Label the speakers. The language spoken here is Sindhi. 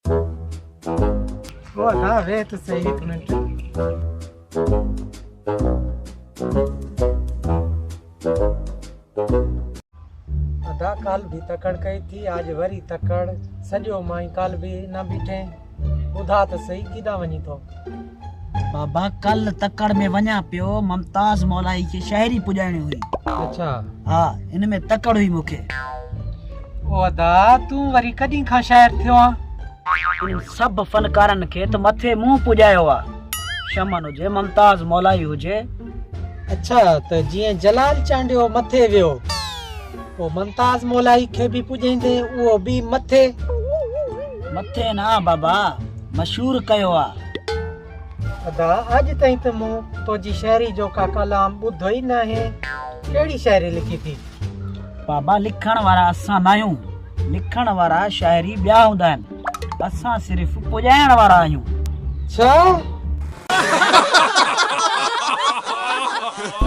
Speaker 1: او ادا ويهه ته سهي هڪ منٽ. ادا ڪالهه به تڪڙ ڪئي ٿي اڄ وري تڪڙ سڄو مائين ڪالهه به نه بيٺين ٻڌا ته سهي ڪيڏانهن وڃين ٿو.
Speaker 2: بابا ڪالهه تڪڙ ۾ وڃان پيو ممتاز مولائي کي شاعري پڄائڻي هئي.
Speaker 1: اڇا.
Speaker 2: ها ان ۾ تڪڙ هئي مون کي.
Speaker 1: او ادا تون وري ڪڏهن کان شاعر ٿيو آن؟
Speaker 2: انهن سڀ فنڪارن کي ته مٿي مون پڄايو آ. شمن هجي ممتاز مولائي هجي.
Speaker 1: اڇا ته جيئن جلال چانڊيو مٿي ويو پوء ممتاز مولائي کي به پڄائيندين اهو به مٿي.
Speaker 2: مٿي نه بابا مشهور ڪيو آ.
Speaker 1: ادا اڄ تائين ته مون تنهنجي شاعري جو ڪا ڪلام ٻڌو ئي ناهي ڪهڙي شاعري لکي ٿي.
Speaker 2: بابا لکڻ وارا اسان ناهيون لکڻ وارا شاعري ٻيا هوندا آهن اسان صرف پڄائڻ وارا آهيون.
Speaker 1: ڇا؟